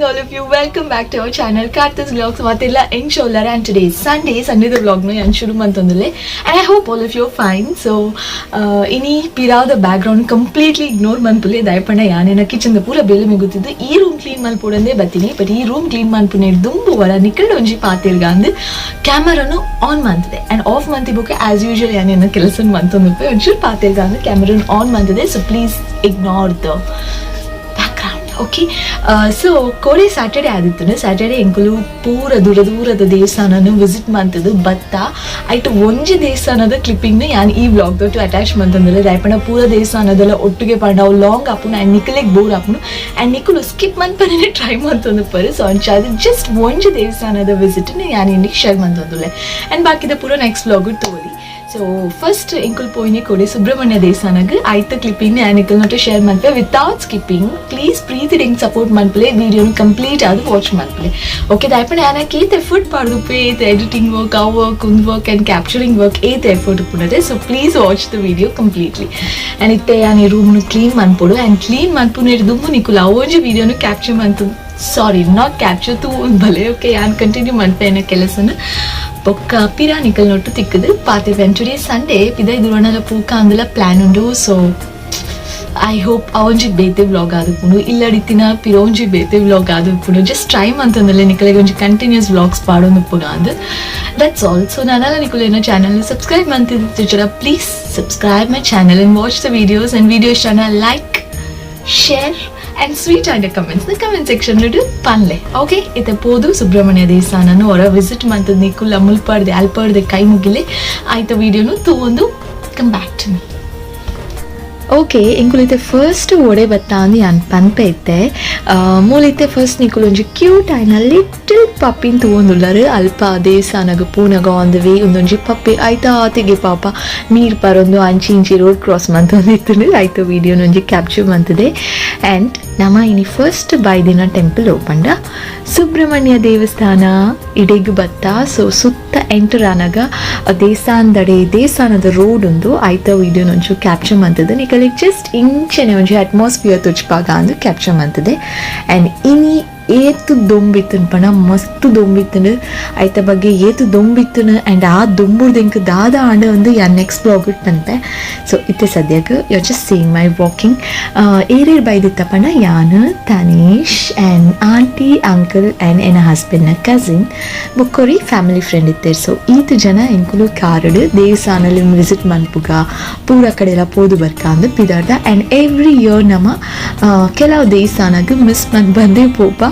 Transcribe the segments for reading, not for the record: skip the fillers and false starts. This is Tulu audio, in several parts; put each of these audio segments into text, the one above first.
Morning all of you. Welcome back to our channel, Karthus Vlogs. ಮಾತೆಲ್ಲ ಎಂಚ ಉಲ್ಲರ್? And today Sunday. ಸಂಡೇದ ವ್ಲಾಗ್ನು ಯಾನ್ ಶುರು ಮಂತೊಂದುಲ್ಲೆ and I hope all of you fine. So ಇನಿ ಪಿರಾವುದ ಬ್ಯಾಕ್ಗ್ರೌಂಡ್ ಕಂಪ್ಲೀಟ್ಲಿ ಇಗ್ನೋರ್ ಮನ್ಪುಲೆ. ದಾಯೆಪಂಡ ಯಾನೆನ ಕಿಚನ್ ಪೂರ ಬೇಲೆ ಮಿಗುತ್ತಿದ್ದು ಈ ರೂಮ್ ಕ್ಲೀನ್ ಮಲ್ಪೊಡಂದೇ ಬತ್ತೀನಿ. ಬಟ್ ಈ ರೂಮ್ ಕ್ಲೀನ್ ಮನ್ಪುನೆ ದುಂಬು ವರ ನಿಕಲ್ಡ ಒಂಜಿ ಪಾತೆರ್ಗಾಂದ್ ಕ್ಯಾಮರಾನು ಆನ್ ಮಂತಿದೆ. ಆ್ಯಂಡ್ ಆಫ್ ಮಂತಿ ಬೊಕ್ಕ ಆಸ್ ಯೂಶುವಲ್ ಯಾನೇನ ಕೆಲಸ ಮಂತೊಂದುಪ್ಪೆ. ಒಂಚೂರು ಪಾತೆರ್ಗಾಂದ್ ಕ್ಯಾಮರಾನ್ ಆನ್ ಮಂತಿದೆ, so please ignore the background, okay? So ಕೋಡೆ ಸ್ಯಾಟರ್ಡೆ ಆದಿತ್ತು. ಸ್ಯಾಟರ್ಡೆ ಎಂಕುಲು ಪೂರ ದೂರ ದೂರದ ದೇವಸ್ಥಾನನು ವಿಸಿಟ್ ಮಂತದ್ದು ಬತ್ತ. ಐಟ್ ಒಂಜಿ ದೇವಸ್ಥಾನದ ಕ್ಲಿಪ್ಪಿಂಗ್ನ ಯಾನ್ ಈ ವ್ಲಾಗ್ ದೊಟ್ಟು ಅಟ್ಯಾಚ್ ಮಂತಂದಿಲ್ಲ. ದಾಯೆಪಂಡ ಪೂರ ದೇವಸ್ಥಾನದಲ್ಲ ಒಟ್ಟಿಗೆ ಪಂಡ ಅವು ಲಾಂಗ್ ಆಪುಂಡು ಆ್ಯಂಡ್ ನಿಕಲೆಗ್ ಬೋರ್ ಆಪುಂಡು ಆ್ಯಂಡ್ ನಿಕುಲು ಸ್ಕಿಪ್ ಮನ್ಪನೆ ಟ್ರೈ ಮಂತೊಂದುಪ್ಪರು. ಸೊ ಅಂಚಾದ್ ಜಸ್ಟ್ ಒಂಜಿ ದೇವಸ್ಥಾನದ ವಿಸಿಟ್ ಯಾನ್ ಇನ್ನಿಗೆ ಶೇರ್ ಮಂತೊಂದುಲ್ಲೆ ಆ್ಯಂಡ್ ಬಾಕಿದ ಪೂರ ನೆಕ್ಸ್ಟ್ ವ್ಲಾಗ್ ತೋಲಿ. ಸೊ ಫಸ್ಟ್ ಎಂಕುಲು ಪೋಯಿನಿ ಕೊಡಿ ಸುಬ್ರಹ್ಮಣ್ಯ ದೇವಸ್ಥಾನಗ್. ಐತ ಕ್ಲಿಪ್ಪಿಂಗ್ ಯಾನ್ ನಿಕಲ್ನೊಟ್ಟು ಶೇರ್ ಮನ್ಪೆ ವಿತೌಟ್ ಸ್ಕಿಪ್ಪಿಂಗ್. ಪ್ಲೀಸ್ ಪ್ರೀತಿ ಎಂಕ್ ಸಪೋರ್ಟ್ ಮನ್ಪುಲೆ, ವಿಡಿಯೋನ ಕಂಪ್ಲೀಟ್ ಆದ್ ವಾಚ್ ಮನ್ಪುಲೆ, ಓಕೆ? ದಾಯೆಪಂಡ ಯಾನ್ ಏತ್ ಎಫರ್ಟ್ ಪಾಡ್ದುಪ್ಪೆ, ಏತ್ ಎಡಿಟಿಂಗ್ ವರ್ಕ್, ಅವು ವರ್ಕ್, ಉಂದು ವರ್ಕ್ ಆ್ಯಂಡ್ ಕ್ಯಾಪ್ಚರಿಂಗ್ ವರ್ಕ್, ಏತ್ effort ಉಪ್ಪುನದೆ. So please watch the video completely. And ಇತ್ತೆ ಯಾನ್ ಈ ರೂಮ್ನು ಕ್ಲೀನ್ ಮನ್ಪೊಡು. ಆ್ಯಂಡ್ ಕ್ಲೀನ್ ಮನ್ಪುನೇರ್ ದುಂಬು ನಿಕುಲು ಅವೊಂಜಿ ವಿಡಿಯೋನು ಕ್ಯಾಪ್ಚರ್ ಮಂತು, ಸಾರಿ, not capture, ತೂ ಬಲೆ. ಓಕೆ, ಯಾನ್ ಕಂಟಿನ್ಯೂ ಮನ್ಪೇನ ಕೆಲಸನ. ಬೊಕ್ಕ ಪಿರ ನಿಕಲ್ ನೊಟ್ಟು ತಿಕ್ಕದು ಪಾತೆರ್ವೆ. ಟುಡೇ ಸಂಡೇ, ಪಿದೈ ದುರಣಲ ಪೂಕ ಅಂದಲ ಪ್ಲಾನ್ ಉಂಡು. ಸೊ I hope ಅವೊಂಜಿ ಬೇತೆ ವ್ಲಾಗ್ ಆದುಪ್ಪುಂಡು, ಇಲ್ಲಡಿತ್ತಿನ ಪಿರೋಂಜಿ ಬೇತೆ ವ್ಲಾಗ್ ಆದುಪ್ಪುಂಡು. ಜಸ್ಟ್ ಟ್ರೈ ಮಂತಂದಲೆ ನಿಕಲೆಗ್ ಒಂಜಿ ಕಂಟಿನ್ಯೂಸ್ ವ್ಲಾಗ್ಸ್ ಪಾಡೊಂದುಪ್ಪುಗ ಅಂದ್. That's all. So ನನಲ ನಿಕುಲು ಚಾನಲ್ ಸಬ್ಸ್ಕ್ರೈಬ್ ಮಂತಿದ್ದೀರ, please subscribe my channel and watch the videos, and videos channel like, share and sweet and comments ನ ಕಮೆಂಟ್ ಸೆಕ್ಷನ್ ಪನ್ಲೆ, ಓಕೆ? ಇತ್ತೆ ಪೋದು ಸುಬ್ರಹ್ಮಣ್ಯ ದೇವಸ್ಥಾನನು ಹೊರ ವಿಸಿಟ್ ಮಂತದ್ ನಿಕುಲ್ ಮುಲ್ಪಡ್ದೆ ಅಲ್ಪಡ್ದೆ ಕೈ ಮುಗಿಲೆ. ಆಯ್ತ, ವಿಡಿಯೋನು ತೂವೊಂದು come back to me, okay? ಎಂಕುಲಿತೆ ಫಸ್ಟ್ ಒಡೆ ಬತ್ತ ಅಂದ್ ಯಾನ್ ಪನ್ಪೆ ಇತ್ತೆ. ಮೂಲಿತ್ತೆ ಫಸ್ಟ್ ನಿಕುಲು ಒಂಜಿ ಕ್ಯೂಟ್ ಆಯ್ನ ಲಿಟಲ್ ಪಪ್ಪಿನ್ ತೂವೊಂದುಲ್ಲರ್. ಅಲ್ಪ ದೇವಸ್ಥಾನಗ್ ಪೂನಗ ಆನ್ the way ಉಂದೊಂಜಿ ಪಪ್ಪಿ. ಆಯ್ತಾ ಆತಿಗೆ ಪಾಪ ನೀರ್ ಪರೊಂದು ಅಂಚಿ ಇಂಚಿ ರೋಡ್ ಕ್ರಾಸ್ ಮಂತೊಂದಿತ್ತುಂಡು. ಆಯ್ತು, ವಿಡಿಯೋನ ಒಂಜಿ ಕ್ಯಾಪ್ಚರ್ ಮಂತದೆ. ಆ್ಯಂಡ್ ನಮ ಇನಿ ಫಸ್ಟ್ ಬೈದಿನ ಟೆಂಪಲ್ ಓಪಂಡ ಸುಬ್ರಹ್ಮಣ್ಯ ದೇವಸ್ಥಾನ ಇಡೆಗ್ ಬತ್ತ. ಸೊ ಸುತ್ತ ಎಂಟರ್ ಆನಗ ದೇವಸ್ಥಾನದಡೆ ದೇವಸ್ಥಾನದ ರೋಡ್ ಉಂದು. ಆಯ್ತ, ವಿಡಿಯೋನ ಒಂಚೂರು ಕ್ಯಾಪ್ಚರ್ ಮಂತದೆ. ನಿಕಲಿಗೆ ಜಸ್ಟ್ ಇಂಚನೆ ಒಂಜಿ ಅಟ್ಮಾಸ್ಫಿಯರ್ ತುಚ್ಪಾಗ ಅಂದು ಕ್ಯಾಪ್ಚರ್ ಮಂತದೆ. ಆ್ಯಂಡ್ ಇನಿ ಏತು ದೊಂಬಿತ್ತುಂಡು ಪಂಡ ಮಸ್ತ್ ದೊಂಬಿತ್ತುಂಡು. ಐತ ಬಗ್ಗೆ ಏತು ದೊಂಬಿತ್ತುಂಡು ಆ್ಯಂಡ್ ಆ ದೊಂಬುಡ್ದು ಎಂಕ್ ದಾದ ಆಂಡ ಒಂದು ಯಾನ್ ನೆಕ್ಸ್ಟ್ ವ್ಲಾಗ್ ಪನ್ಪೆ. ಸೊ ಇತ್ತೆ ಸದ್ಯಕ್ಕೆ you just seeing my walking. ಏರೇರ್ ಬೈದಿತ್ತ ಪಂಡ ಯಾನ್, Tanish and aunty, uncle and ಎನ್ನ ಹಸ್ಬೆಂಡ್ನ ಕಸಿನ್, ಬೊಕ್ಕೊರಿ ಫ್ಯಾಮಿಲಿ ಫ್ರೆಂಡ್ ಇತ್ತೆರ್. ಸೊ ಈತ್ ಜನ ಎಂಕುಲು ಕಾರುಡು ದೇವಸ್ಥಾನಲ್ಲಿ ವಿಸಿಟ್ ಮನ್ಪುಗ, ಪೂರ ಕಡೆ ಎಲ್ಲ ಪೋದು ಬರ್ಕ ಅಂದ್ ಪಿದಾರ್ದ. ಆ್ಯಂಡ್ ಎವ್ರಿ ಇಯರ್ ನಮ ಕೆಲವು ದೇವಸ್ಥಾನಗ್ ಮಿಸ್ ಮನ್ ಬಂದೇ ಪೋಪ.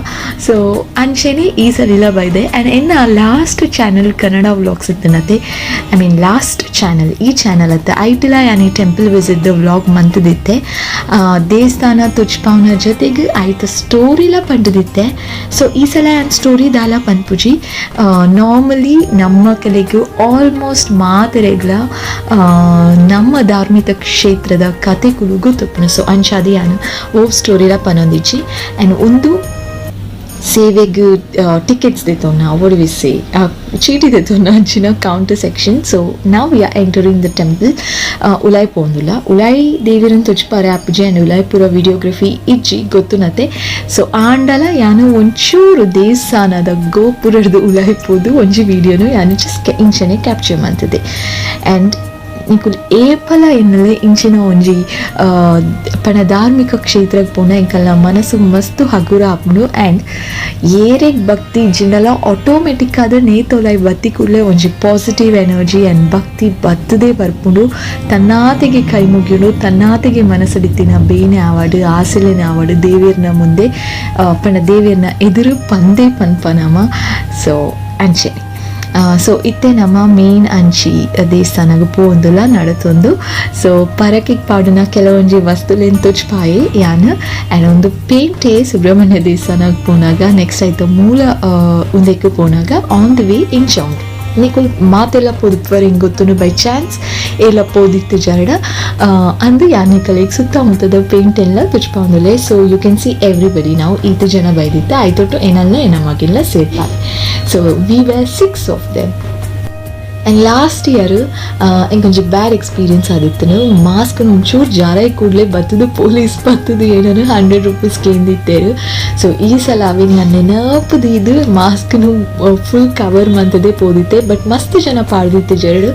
ಸೊ ಅಂಚೆನೆ ಈ ಸಲಿಲ ಬೈದೆ. ಆ್ಯಂಡ್ ಎನ್ನ ಲಾಸ್ಟ್ ಚಾನಲ್ ಕನ್ನಡ ವ್ಲಾಗ್ಸ್ ಇತ್ತನತೆ, I mean last channel ಈ ಚಾನಲ್ ಅತ್ತ, ಐಟಿಲ ಯಾನ್ ಈ ಟೆಂಪಲ್ ವಿಸಿಟ್ the vlog ಮಂತದಿತ್ತೆ. ದೇವಸ್ಥಾನ ತುಚ್ಪಾವನ ಜೊತೆಗೆ ಆಯ್ತ ಸ್ಟೋರಿಲ ಪಂಡದಿತ್ತೆ. ಸೊ ಈ ಸಲ ಯಾನ್ ಸ್ಟೋರಿ ದಾಲ ಪನ್ಪುಜಿ. ನಾರ್ಮಲಿ ನಮ್ಮ ಕಲೆಗೂ ಆಲ್ಮೋಸ್ಟ್ ಮಾತೆರೆಗ್ಲ ನಮ್ಮ ಧಾರ್ಮಿಕ ಕ್ಷೇತ್ರದ ಕತೆಗಳು ಗೊತ್ತುಪ್ಪುನು. ಸೊ ಅಂಚಾದೆ ಯಾನ್ ಓವ್ ಸ್ಟೋರಿಲ ಪನೊಂದಿಜ್ಜಿ. ಆ್ಯಂಡ್ ಒಂದು ಸೇವೆಗ್ ಟಿಕೆಟ್ಸ್ ದೆತೊನ್ನ, what we say, ಚೀಟಿ ದೆತೊನ್ನ ಅಂಚಿನ ಕೌಂಟರ್ ಸೆಕ್ಷನ್. ಸೊ ನಾವು we are entering the temple. ಉಲಾಯ್ ಪೋಂದುಲ್ಲ. ಉಲಾಯ್ Deviran ತೊಜ್ಪಾರೆ ಆಪುಜಿ ಆ್ಯಂಡ್ ಉಲಾಯ್ ಪೂರ ವಿಡಿಯೋಗ್ರಫಿ ಇಜ್ಜಿ ಗೊತ್ತುನತೆ. ಸೊ ಆಂಡಲ ಯಾನು ಒಂಚೂರು ದೇವಸ್ಥಾನದ ಗೋಪುರದ ಉಲಾಯ್ ಪೋದು ಒಂಜಿ ವಿಡಿಯೋನು ಯಾನು ಜಸ್ಟ್ ಇಂಚನೆ ಕ್ಯಾಪ್ಚರ್ ಮಂತದೆ. ಆ್ಯಂಡ್ ನಿಕುಲು ಏಪಲ ಎನ್ನಲೆ ಇಂಚಿನ ಒಂಜಿ ಪಣ ಧಾರ್ಮಿಕ ಕ್ಷೇತ್ರಕ್ಕೆ ಪೋನ ಎಂಕಲ್ನ ಮನಸ್ಸು ಮಸ್ತ್ ಹಗುರ ಆಪುಂಡು. ಆ್ಯಂಡ್ ಏರೆಗ್ ಭಕ್ತಿ ಇಜ್ಜಿಂಡಲ ಆಟೋಮೆಟಿಕ್ ಆದ್ ನೇತೊಲಾಯ್ ಬತ್ತಿ ಕೂಡಲೇ ಒಂಜಿ ಪಾಸಿಟಿವ್ ಎನರ್ಜಿ ಆ್ಯಂಡ್ ಭಕ್ತಿ ಬತ್ತದೇ ಬರ್ಪುಂಡು. ತನ್ನಾತೆಗೆ ಕೈ ಮುಗಿಯುಂಡು. ತನ್ನಾತೆಗೆ ಮನಸ್ಸಡಿತ್ತಿನ ಬೇನೆ ಆವಡ್, ಆಸೆಲೆನ ಆವಡ್, ದೇವೇರ್ನ ಮುಂದೆ ಪಂಡ ದೇವೇರ್ನ ಎದುರು ಪಂದೇ ಪನ್ಪನಮ. ಸೊ ಅಂಚೆ. ಸೊ ಇತ್ತೆ ನಮ್ಮ ಮೇನ್ ಅಂಚಿ ದೇವಸ್ಥಾನಗ್ ಪೋವೊಂದುಲ್ಲ ನಡತೊಂದು. ಸೊ ಪರಕೆಗ್ ಪಾಡುನ ಕೆಲವೊಂಜಿ ವಸ್ತುಲೆನ್ ತೊಜ್ಪಾಯೆ ಯಾನ್. ಆ್ಯಂಡ್ ಒಂದು ಪೇಂಟೆ ಸುಬ್ರಹ್ಮಣ್ಯ ದೇವಸ್ಥಾನಗ್ ಪೋನಾಗ. ನೆಕ್ಸ್ಟ್ ಆಯ್ತು ಮೂಲ ಉಂದೆಕ್ ಪೋನಾಗ ಆನ್ the way ಇಂಚ ಉಂಡು. ನಿಕುಲ್ ಮಾತೆಲ್ಲ ಪೋದುಪ್ಪರ್ ಎಂಕ್ ಗೊತ್ತುಂಡು. ಬೈ ಚಾನ್ಸ್ ಏಲ ಪೋದಿತ್ತು ಜರಡ ಅಂದು ಯಾನ್ ನಿಕಲೆಗ್ ಸುತ್ತಮುತ್ತದ ಪೇಂಟ್ ಎಲ್ಲ ತುಚ್ಪಾವೊಂದುಲ್ಲೆ. So you can see everybody. ನಾವು ಈತ್ ಜನ ಬೈದಿತ್ತೆ. ಆಯ್ತೊಟ್ಟು ಏನಲ್ಲ ಎನ್ನ ಮಗಿಲ್ಲ ಸೇರ್ಪಾಲೆ. So we were six of them. And last year ಇಂಕೊಂಚ ಬ್ಯಾಡ್ ಎಕ್ಸ್ಪೀರಿಯನ್ಸ್ ಆದಿತ್ತನು. ಮಾಸ್ಕ್ ಒಂಚೂರು ಜಾರಾಯಿ ಕೂಡಲೇ ಬತ್ತದು ಪೊಲೀಸ್ ಬತ್ತದು ಏನನು 100 ರೂಪೀಸ್ ಕೇಂದಿತ್ತೇರು. ಸೊ ಈ ಸಲ ಅವಿಗೆ ನಾನು ನೆನಪುದು ಇದು ಮಾಸ್ಕ್ನು ಫುಲ್ ಕವರ್ ಮಂತದೇ ಪೋದಿತ್ತೆ. ಬಟ್ ಮಸ್ತ್ ಜನ ಪಾಡ್ದಿತ್ತು ಜರಡು.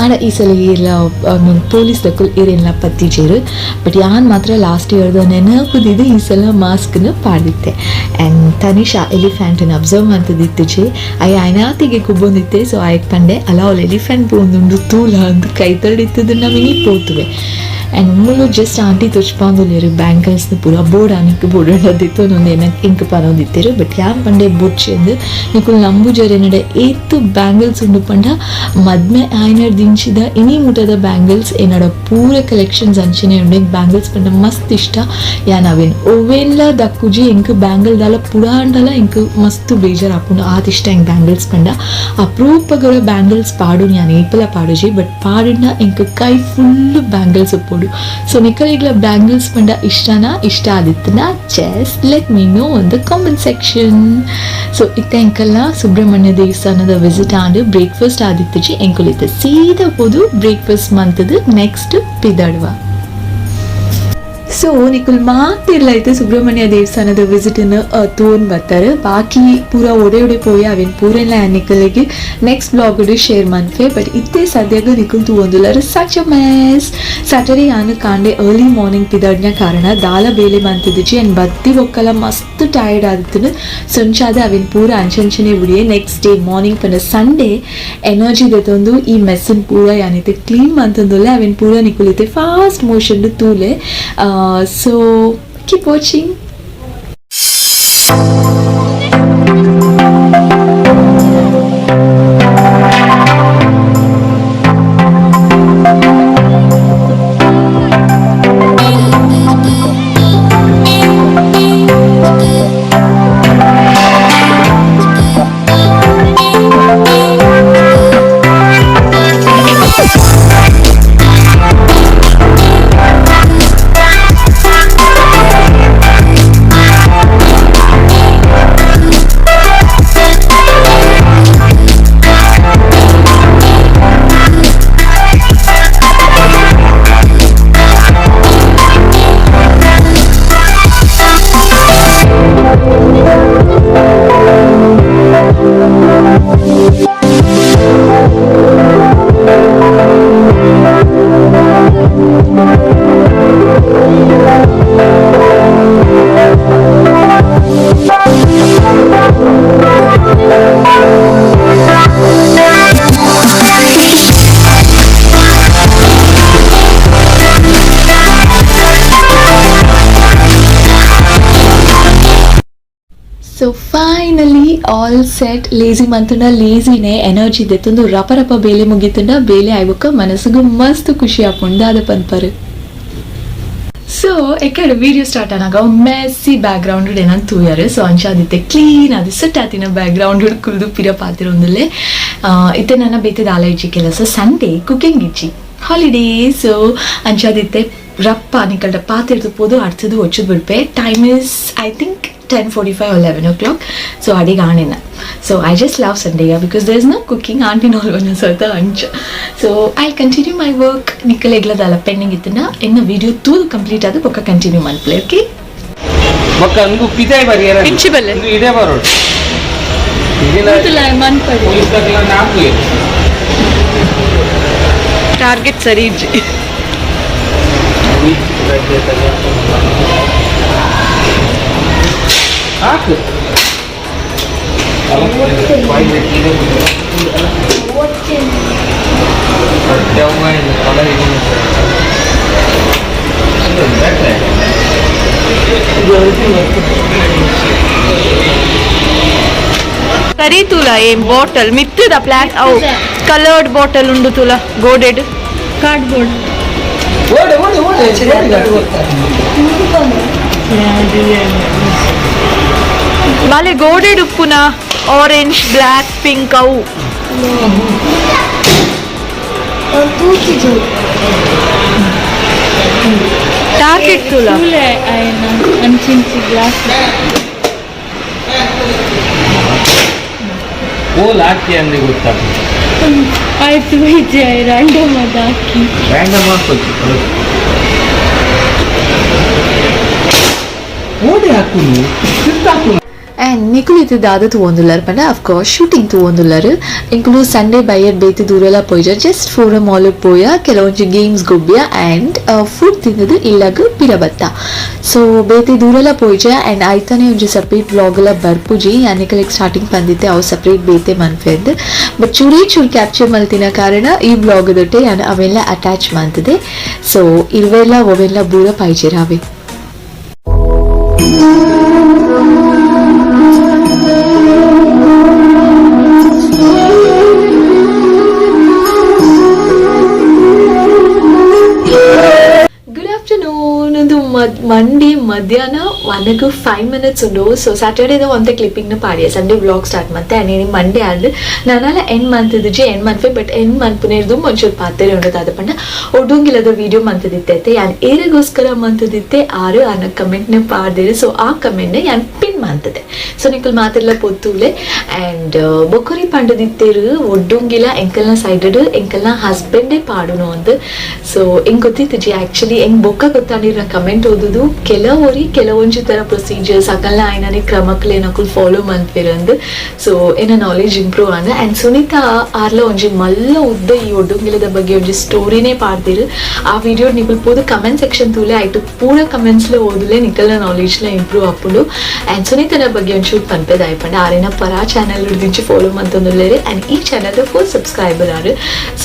ಆಂಡ ಈ ಸಲ ಇಲ್ಲ I mean police ದಕ್ಕುಲ್ ಇರೇನ್ಲ ಪತ್ತಿಜೇರು. ಬಟ್ ಯಾನ್ ಮಾತ್ರ ಲಾಸ್ಟ್ ಇಯರ್ದ ನೆನಪುದಿದ್ದು ಈ ಸಲ ಮಾಸ್ಕ್ನು ಪಾಡ್ದಿತ್ತೆ. ಆ್ಯಂಡ್ ತನಿಷಾ ಎಲಿಫೆಂಟನ್ನು ಅಬ್ಸರ್ವ್ ಮಂತದಿತ್ತುಜೆ ಅಯ್ಯ ಐನಾತಿಗೆ ಕುಬ್ಬೊಂದಿತ್ತೆ. ಸೊ ಆಯ್ಕೆ ಪಂಡೆ ಅಲ್ಲ ಅವಳು ಎಲಿಫೆಂಟ್ ಪೋಂದುಂಡು ತೂಲ ಅಂದ್ ಕೈ ತಡಿತ್ತದು ನಮಿನಿ ಪೋತುವೆ. ಆ್ಯಂಡ್ ಮೂಲು ಜಸ್ಟ್ ಆಂಟಿ ತುಚ್ಪಾಂದುಲ್ಲೇರು ಬ್ಯಾಂಗಲ್ಸ್ನ ಪೂರ ಬೋರ್ಡ್ ಆನಿಕ್ ಬೋರ್ಡ್ ಒಂದೊಂದು ಏನ ಇಂಕ್ ಪನೊಂದಿತ್ತೇರು. ಬಟ್ ಯಾನ್ ಪಂಡೆ ಬೊಡ್ಚಿ ಅಂದ್ ನಿಕುಲು ನಂಬುಜರ್ ಎನ್ನಡ ಏತ್ ಬ್ಯಾಂಗಲ್ಸ್ ಉಂಡು ಪಂಡ ಮದ್ಮೆ ಆಯ್ನರ್ ದಿಂಚಿದ ಇನಿ ಮುಟದ ಬ್ಯಾಂಗಲ್ಸ್ ಎನ್ನಡ ಪೂರ ಕಲೆಕ್ಷನ್ಸ್ ಅಂಚನೆ ಉಂಡು. ಎಂಕ್ ಬ್ಯಾಂಗಲ್ಸ್ ಪಂಡ ಮಸ್ತ್ ಇಷ್ಟ. ಯಾನ್ ಅವೇನ್ ಒವೆಲ್ಲ ದಕ್ಕುಜಿ ಎಂಕ್ ಬ್ಯಾಂಗಲ್ ದಾಲ ಪುಡಾಂಡಲ ಎಂಕ್ ಮಸ್ತ್ ಬೇಜಾರ್ ಆಪುಂಡು. ಆತ್ ಇಷ್ಟ ಎಂಕ್ ಬ್ಯಾಂಗಲ್ಸ್ ಪಂಡ. ಅಪರೂಪಗಳ ಬ್ಯಾಂಗಲ್ಸ್ ಪಾಡು ಯಾನ್ ಏಪಲ ಪಾಡುಜಿ. ಬಟ್ ಪಾಡಿನ ಎಂಕ್ ಕೈ ಫುಲ್ ಬ್ಯಾಂಗಲ್ಸ್ ಉಪ್ಪುಡು. ಸೊ ನಿಕಲಿಗ್ಲ ಬ್ಯಾಂಗಲ್ಸ್ ಪಂಡ ಇಷ್ಟನಾ ಇಷ್ಟ ಆದಿತ್ತನ just let me know in the comment section. So ಇತ್ತೆ ಎಂಕಲ್ನ ಸುಬ್ರಹ್ಮಣ್ಯ ದೇವಸ್ಥಾನದ ವಿಸಿಟ್ ಆಂಡ್ ಬ್ರೇಕ್ಫಾಸ್ಟ್ ಆದಿತ್ತುಜಿ ಎಂಕುಲಿತ್ತೆ ಸೀದಾ ಪೋದು ಬ್ರೇಕ್ಫಾಸ್ಟ್ ಮಂತದು ನೆಕ್ಸ್ಟ್ ಪಿದಡ್ವ. ಸೊ ನಿಕುಲ್ ಮಾತಿರ್ಲೈತೆ ಸುಬ್ರಹ್ಮಣ್ಯ ದೇವಸ್ಥಾನದ ವಿಸಿಟ್ ತೋನ್ ಬರ್ತಾರೆ. ಬಾಕಿ ಪೂರ ಒಡೆ ಒಡೆ ಪೋಯಿ ಅವೇನ್ ಪೂರೆಲ್ಲ ನಿಕಲಿಗೆ next blog share ಮನ್ಫೆ. ಬಟ್ ಇತ್ತೆ ಸದ್ಯಗ ನಿಕುಲ್ ತೂವೊಂದುಲ್ಲರ್ such a mess. Saturday ಯಾನು ಕಾಂಡೆ ಅರ್ಲಿ ಮಾರ್ನಿಂಗ್ ಪಿದಡ್ನ ಕಾರಣ ದಾಲ ಬೇಲೆ ಮಂತಿದ್ದಿಜಿ ಆ್ಯಂಡ್ ಬತ್ತಿ ಬೊಕ್ಕಲ ಮಸ್ತ್ ಟೈರ್ಡ್ ಆದಿತ್ತನು. ಸೊಂಚಾದ ಅವೇನ್ ಪೂರ ಅಂಚಂಚನೆ ಬುಡಿಯೆ. Next day morning ಪಂಡ ಸಂಡೇ ಎನರ್ಜಿ ದೆತ್ತೊಂದು ಈ ಮೆಸ್ಸನ್ ಪೂರ ಯಾನಿತೆ ಕ್ಲೀನ್ ಮಂತಂದುಲ್ಲೆ. ಅವೇನ್ ಪೂರ ನಿಕುಲಿತೆ ಫಾಸ್ಟ್ ಮೋಷನ್ ತೂಲೆ. So keep watching. So finally all set. Lazy ಮಂತುಂಡ ಲೇಸಿನೇ energy ದೆತ್ತೊಂದು ರಪ ರಪ ಬೇಲೆ ಮುಗಿತುಂಡ ಬೇಲೆ ಆಯ್ಬೊಕ್ಕ ಮನಸ್ಸುಗು ಮಸ್ತ್ ಖುಷಿ ಆಪುಂಡು ದಾದ ಪನ್ಪರು. ಸೊ ಎಕ್ಕಡೆ ವಿಡಿಯೋ ಸ್ಟಾರ್ಟ್ ಆನಾಗ ಮೆಸ್ಸಿ ಬ್ಯಾಕ್ಗ್ರೌಂಡ್ ಏನಂತ ತೂಯರು. ಸೊ ಅಂಚಾದಿತ್ತೆ ಕ್ಲೀನ್ ಅದು ಸೆಟ್ ಆತಿನ ಬ್ಯಾಕ್ಗ್ರೌಂಡ್ ಕುಲ್ದು ಪಿರ ಪಾತಿರೊಂದುಲ್ಲೆ. ಇತ್ತೆ ನನ್ನ ಬೇತೆ ದಾಲ ಇಜ್ಜಿ ಕೆಲಸ, ಸಂಡೇ ಕುಕಿಂಗ್ ಇಜ್ಜಿ, ಹಾಲಿಡೇ. ಸೊ ಅಂಚಾದಿತ್ತೆ ರಪ್ಪ ನಿಕಲ್ಡ ಪಾತಿರ್ದು ಪೋದು ಅರ್ಥದು ಒಚ್ಚದ್ ಬಿಡ್ಪೆ. Time is I think 10:45 or 11 o'clock. So ಅಡಿಗೆ ಆಣಿನ. So I just love Sunday because there is no cooking aunty all ಸ್ವಲ್ಪ ಅಂಚ. So I continue my work. ನಿಕ್ಕಲೆಗ್ಲದಲ್ಲ pending ಇತ್ತನ ಎನ್ನ ವಿಡಿಯೋ ತೂದು ಕಂಪ್ಲೀಟ್ ಆದ ಬೊಕ್ಕ ಕಂಟಿನ್ಯೂ ಮನ್ಪ್ಲೆ. ಓಕೆ. ಬೊಕ್ಕ ಅಂಗು ಪಿದಾಯ್ ಬರಿಯರ. ಇಂಚಿ ಬಲ್ಲೆ. ಇಂದು ಇಡೆ ಬರೋಡು. ಪೊಲೀಸ್ ನಾಲ್ಕು. ಟಾರ್ಗೆಟ್ ಸರಿ ಇಜ್ಜಿ. ಹಾಕು. ಸರಿ ತುಲ ಏನ್ ಬಾಟಲ್ ಮಿತ್ತದ ಪ್ಲಾಸ್ ಅವು ಕಲರ್ಡ್ ಬಾಟಲ್ ಉಂಡು ತುಲ ಗೋಡೆಡ್ ಕಾರ್ಡ್ಬೋರ್ಡ್. ಓಡೆ ಓಡೆ ಓಡೆ. ಬಾಲೆ ಗೋಡೆಡ್ ಉಪ್ಪುನ orange black pink ಅವು. ಟಾರ್ಗೆಟ್ ತುಲ. ಅಂಚಿಂಚಿ ಗ್ಲಾಸ್. ಓಲ್ ಹಾಕಿ ಅಂದ್ರೆ ಗೊತ್ತಾಗ್ತದೆ. ಆಯ್ತು ಬೈಜೆ ರ್ಯಾಂಡಮ್ ಅದು ಹಾಕಿ. ರ್ಯಾಂಡಮ್ ಹಾಕೋದು. ಓಡಿ ಹಾಕುನು, ತಿರ್ತ್ ಹಾಕುನು. ಆ್ಯಂಡ್ ನಿಕುಲು ಇತ್ತೆ ದಾದ ತೂವೊಂದುಲ್ಲರ್ ಪಂಡ, ಅಫ್ಕೋರ್ಸ್ ಶೂಟಿಂಗ್ ತೂವೊಂದುಲ್ಲರ್. ಎಂಕುಲು ಸಂಡೇ ಬಯ್ಯಡ್ ಬೇತೆ ದೂರೆಲ ಪೋಯಿಜ, ಜಸ್ಟ್ ಫೋರಮ್ ಮಾಲ್ ಪೋಯ, ಕೆಲವೊಂಜಿ ಗೇಮ್ಸ್ ಗೊಬ್ಬಿಯ ಆ್ಯಂಡ್ ಫುಡ್ ತಿಂದದು ಇಲ್ಲಗ್ ಪಿರ ಬತ್ತ. ಸೊ ಬೇತೆ ದೂರೆಲ ಪೋಯಿಜ. ಆ್ಯಂಡ್ ಐತಾನೆ ಒಂಜಿ ಸಪ್ರೇಟ್ ವ್ಲಾಗ್ ಎಲ್ಲ ಬರ್ಪುಜಿ. ಯಾನಿಕಲೆಗ್ ಸ್ಟಾರ್ಟಿಂಗ್ ಪಂದಿತ್ತೆ ಅವು ಸಪ್ರೇಟ್ ಬೇತೆ ಮನ್ಪೆಂದ್, ಬಟ್ ಚೂರೇ ಚೂರು ಕ್ಯಾಪ್ಚರ್ ಮಲ್ತಿನ ಕಾರಣ ಈ ವ್ಲಾಗ್ ದೊಟ್ಟೆ ಯಾನ್ ಅವೆಲ್ಲ ಅಟ್ಯಾಚ್ ಮಂತದೆ. ಸೊ ಇರುವೆಲ್ಲ ಒವೆಲ್ಲ ಬೂರ ಪಾಯ್ಜೆರ್ ಅವೆ. Good afternoon. ಒಂದು ಮಂಡೇ ಮಧ್ಯಾಹ್ನ 1ಕ್ಕೆ 5 ಮಿನಿಟ್ಸ್ ಉಂಡು. ಸೊ ಸ್ಯಾಟರ್ಡೇದ ಒಂತೆ ಕ್ಲಿಪ್ಪಿಂಗ್ನ ಪಾಡಿಯ, ಸಂಡೇ ವ್ಲಾಗ್ ಸ್ಟಾರ್ಟ್ ಮತ್ತೆ. ಆ್ಯಂಡ್ ಮಂಡೇ ಆದ್ ನಾನಾಲ ಎಂಡ್ ಮಂತ್ ಎಂಡ್ ಮನ್ಪೆ, ಬಟ್ ಎಂಡ್ ಮನ್ಪುನೇರ್ದು ಒಂಚೂರು ಪಾತೆರೆ ಉಂಡು. ದಾದ ಪಂಡ, ಒಡೊಂಗಿಲದ ವಿಡಿಯೋ ಮಂತದಿತ್ತೆ. ಯಾನ್ ಏರೆಗೋಸ್ಕರ ಮಂತದಿತ್ತೆ, ಆರು ಆನ ಕಮೆಂಟ್ನ ಪಾಡ್ದೇರು. ಸೊ ಆ ಕಮೆಂಟ್ನ ಯಾನ್ ಪಿನ್ ಮಂತದೆ. ಸೊ ನಿಕುಲ್ ಮಾತೆರ್ಲ ಪೊತ್ತುಲೆ. ಆ್ಯಂಡ್ ಬೊಕೊರಿ ಪಂಡದಿತ್ತೇರು, ಒಡ್ಡೊಂಗಿಲ ಎಂಕಲ್ನ ಸೈಡ್ ಎಂಕಲ್ನ ಹಸ್ಬೆಂಡೇ ಪಾಡುನು ಅಂದ್. ಸೊ ಎಂಗ್ ಗೊತ್ತಿತ್ತಿಜಿ ಆಕ್ಚುಲಿ. ಎಂಗ್ ಬೊಕ್ಕ ಗೊತ್ತಾಡಿರ ಕಮೆಂಟ್ ಓದುದು, ಕೆಲವೊರಿ ಕೆಲವೊಂಜಿ ತರ ಪ್ರೊಸೀಜರ್ಸ್ ಅಕಲ್ನ ಆಯ್ನನೆ ಕ್ರಮಕ್ಲೇನಕುಲ್ ಫಾಲೋ ಮನ್ಪೆರಂದ್. ಸೊ ಏನ ನಾಲೆಜ್ ಇಂಪ್ರೂವ್ ಆಂಡ್. ಆ್ಯಂಡ್ ಸುನೀತಾ ಆರ್ಲ ಒಂಜಿ ಮಲ್ಲ ಉದ್ದ ಈ ಒಡ್ಡೊಂಗಿಲದ ಬಗ್ಗೆ ಒಂಜಿ ಸ್ಟೋರಿನೇ ಪಾಡ್ದಿರು. ಆ ವಿಡಿಯೋ ನಿಕುಲ್ ಪೋದು ಕಮೆಂಟ್ ಸೆಕ್ಷನ್ ತೂಲೆ. ಆಯ್ತು, ಪೂರ ಕಮೆಂಟ್ಸ್ಲ ಓದುಲೆ, ನಿಕಲ್ನ ನಾಲೆಜ್ಲ ಇಂಪ್ರೂವ್ ಆಪುಂಡು. ಆ್ಯಂಡ್ ಸುನೀತನ ಬಗ್ಗೆ ಒಂಚೂರು ಪನ್ಪೆದ ಪಂಡ, ಆರೆನ ಪರಾ ಚಾನೆಲ್ ದಿಂಚಿ ಫಾಲೋ ಮಂತೊಂದುಲ್ಲೆರ್. ಆ್ಯಂಡ್ ಈ ಚಾನೆಲ್ ಫುಲ್ ಸಬ್ಸ್ಕ್ರೈಬರ್ ಆರು.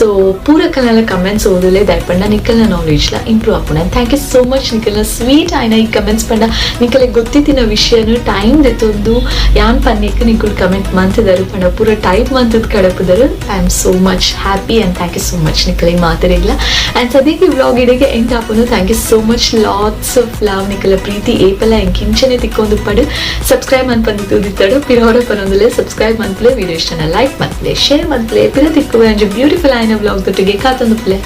ಸೊ ಪೂರ ಕಲ್ನ ಕಮೆಂಟ್ಸ್ ಓದುಲೆ, ದಯಪಂಡ ನಿಕಲ್ನ ನಾಲೆಜ್ಲ ಇಂಪ್ರೂವ್ ಆಪುಂಡು. And thank you so much. ನಿಕಲ್ನ ಸ್ವೀಟ್ ಆಯ್ನ ಈ ಕಮೆಂಟ್ಸ್ ಪಂಡ, ನಿಕಲೆ ಗೊತ್ತಿತ್ತಿನ ವಿಷಯನು ಟೈಮ್ ದೆತ್ತೊಂದು ಯಾನ್ ಪನ್ನಿಕ್ ನಿಕುಲ್ ಕಮೆಂಟ್ ಮಂತದರು ಪಂಡ, ಪೂರ type ಮಂತದ ಕಡಪುದರು. I am so much happy and thank you so much ನಿಕಲೆ ಮಾತರಿಗ್ಲ. ಆ್ಯಂಡ್ ಸದ್ಯಕ್ಕೆ ವ್ಲಾಗ್ ಇಡೆಗೆ ಎಂಡ್ ಆಪುನು. Thank you so much, lots of love. ನಿಕಲ Preethi ಏಪಲ ಎಂಕಿಂಚನೆ ತಿಕ್ಕೊಂದು ಪಡು. ಸಬ್ಸ್ಕ್ರೈಬ್ ಮನ್ಪಂದು ತೂದಿತ್ತಡು ಪಿರೋರ ಪನೊಂದುಲೆ ಸಬ್ಸ್ಕ್ರೈಬ್ ಮನ್ಪುಲೆ, ವಿಡಿಯೋ ಇಷ್ಟನ ಲೈಕ್ ಮನ್ಪುಲೆ, ಶೇರ್ ಮನ್ಪುಲೆ. ಪಿರ ತಿಕ್ಕುವೆ ಅಂಜು ಬ್ಯೂಟಿಫುಲ್ ಆಯ್ನ ವ್ಲಾಗ್ ದೊಟ್ಟಿಗೆ. ಕಾತೊಂದು ಪ್ಲೆ.